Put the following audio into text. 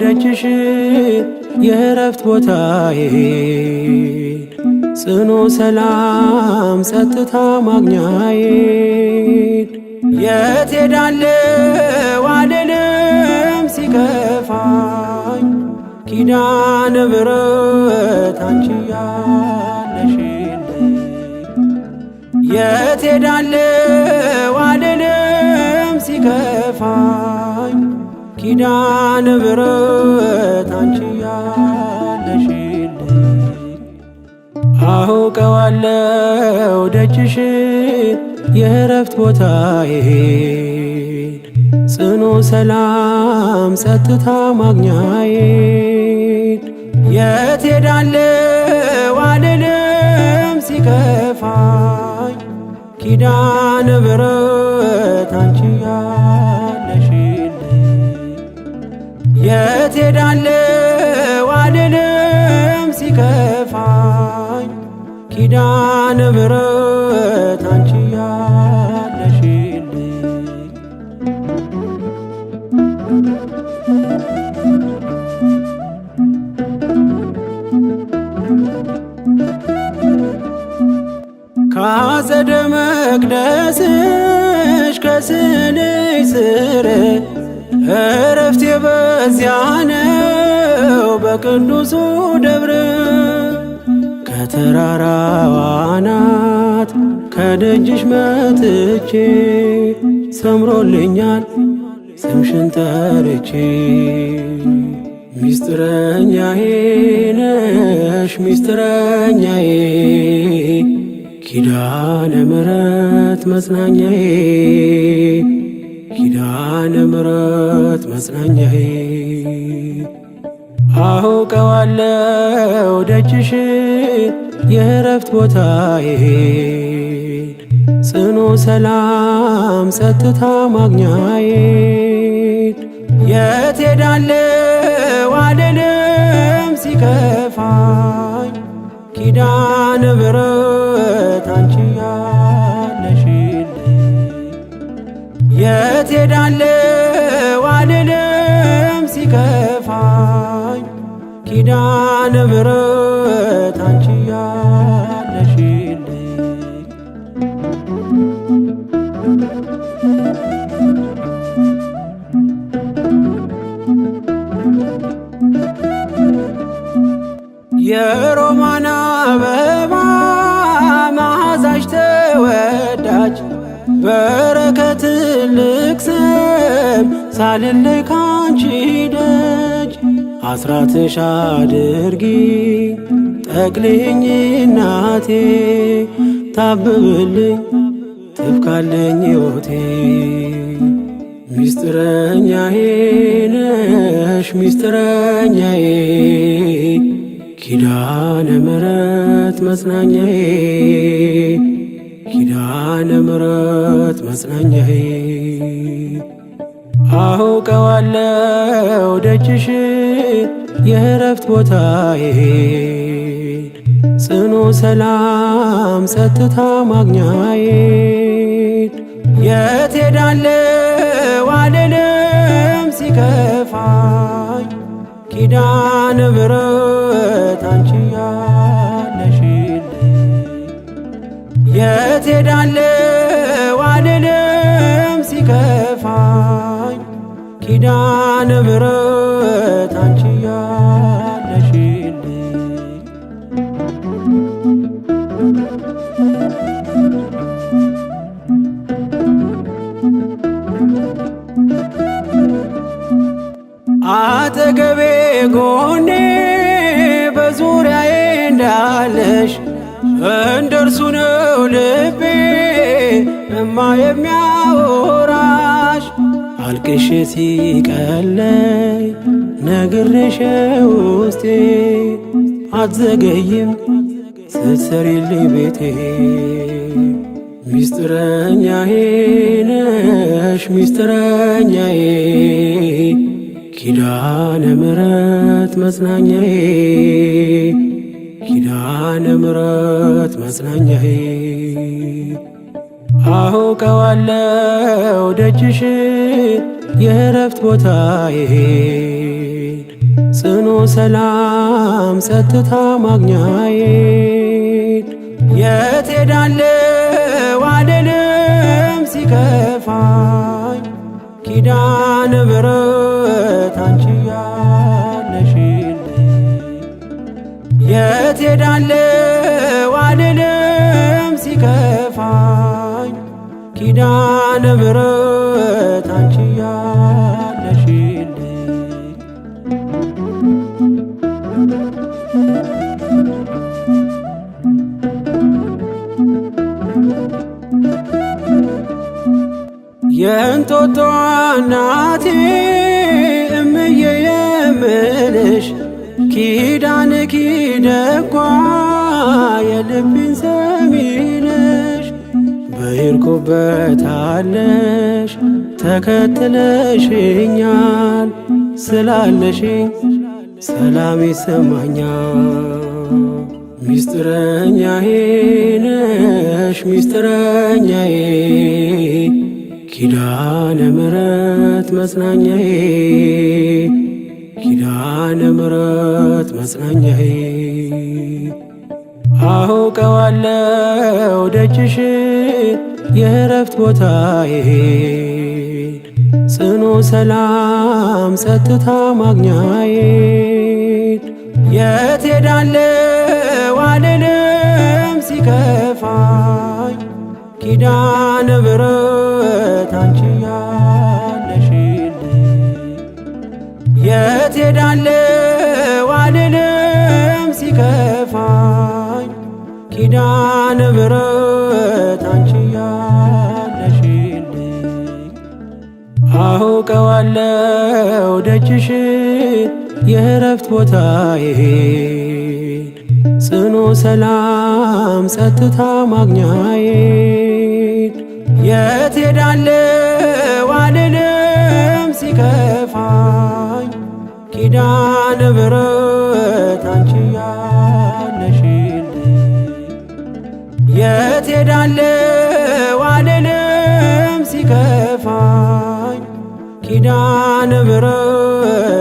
ደጅሽ የእረፍት ቦታዬን ጽኑ ሰላም ጸጥታ ማግኛዬን። የት ሄዳለሁ አልልም ሲከፋኝ፣ ኪዳነ ምሕረት አንቺ ያለሽልኝ። የት ሄዳለሁ አልልም ሲከፋኝ፣ ኪዳነ ምሕረት አንቺ ያለሽልኝ። አውቀዋለሁ ደጅሽ የእረፍት ቦታዬን ጽኑ ሰላም ጸጥታ ማግኛዬን። የት ሄዳለሁ አልልም ሲከፋኝ፣ ኪዳነ ምሕረት አንቺ ያለሽልኝ። የት ሄዳለሁ አልልም ሲከፋኝ፣ ኪዳነ ምሕረት አንቺ ያለሽልኝ። ካጸደ መቅደስሽ ከስንሽ ስር እረፍቴ በዚያ ነው በቅዱሱ ደብር። ከተራራዋ አናት ከደጅሽ መጥቼ ሰምሮልኛል ስምሽን ጠርቼ። ሚስጥረኛዬ ነሽ ሚስጥረኛዬ፣ ኪዳነ ምሕረት መጽናኛዬ፣ ኪዳነ ምሕረት መጽናኛዬ። አውቀዋለሁ ደጅሽ የእረፍት ቦታዬን ጽኑ ሰላም ጸጥታ ማግኛዬን። የት ሄዳለሁ አልልም ሲከፋኝ፣ ኪዳነ ምሕረት አንቺ ያለሽልኝ። የት ሄዳለሁ አልልም ሲከፋኝ፣ ኪዳነ ምሕረት አንቺ ያለሽልኝ። የሮማን አበባ መዓዛሽ ተወዳጅ፣ በረከት ትልቅ ስም ሳልለይ ካንቺ ደጅ። አስራትሽ አድርጊ ጠቅልኝ እናቴ፣ ታብብልኝ ትብካለኝ ሕይወቴ። ሚስጥረኛዬ ነሽ ሚስጥረኛዬ፣ ኪዳነ ምሕረት መጽናኛዬ፣ ኪዳነ ምሕረት መጽናኛዬ። አውቀዋለሁ ደጅሽ የእረፍት ቦታዬን ጽኑ ሰላም ጸጥታ ማግኛዬን። የት ሄዳለሁ አልልም ሲከፋኝ፣ ኪዳነ ምሕረት አንቺ ያለሽልኝ። የት ሄዳለሁ አልልም ሲከፋኝ፣ ኪዳነ ምሕረት አንቺ ያለሽልኝ። አጠገቤ ጎኔ በዙሪያዬ እንዳለሽ እንደርሱ ነው ልቤ እማ የሚያወራሽ። አልቅሼ ሲቀለኝ ነግሬሽ ውስጤ አትዘገይም ስትሰሪልኝ ቤቴ። ሚስጥረኛዬ ነሽ ሚስጥረኛዬ፣ ኪዳነ ምሕረት መጽናኛዬ፣ ኪዳነ ምሕረት መጽናኛዬ። አውቀዋለሁ ደጅሽ የእረፍት ቦታዬን ሰላም ጸጥታ ማግኛዬን የት ሄዳለሁ አልልም ሲከፋኝ ኪዳነ ምሕረት አንቺ ያለሽልኝ የት ሄዳለሁ አልልም ሲከፋኝ ኪዳነ ምሕረት አንቺ ያለሽልኝ። የእንጦጦ እናቴ እምዬ የምልሽ ኪዳን ኪደጓ የልቤን ሰሚነሽ በሄድኩበታለሽ ተከትለሽኛል ስላለሽኝ ሰላም ይሰማኛል። ሚስጥረኛዬ ነሽ ሚስጥረኛዬ ኪዳነ ምሕረት መጽናኛዬ ኪዳነ ምሕረት መጽናኛዬ አውቀዋለሁ ደጅሽን የእረፍት ቦታዬን ጽኑ ሰላም ጸጥታ ማግኛዬን የት ሄዳለሁ አልልም ሲከፋኝ ኪዳነ ምሕረት አንቺ ያለሽልኝ የት ሄዳለሁ አልልም ሲከፋኝ ኪዳነ ምሕረት አንቺ ያለሽልኝ አውቀዋለሁ ደጅሽን የእረፍት ቦታዬን ጽኑ ሰላም ጸጥታ ማግኛዬን የት ሄዳለሁ አልልም ሲከፋኝ ኪዳነ ምሕረት አንቺ ያለሽልኝ የት ሄዳለሁ አልልም ሲከፋኝ ኪዳነ ምሕረት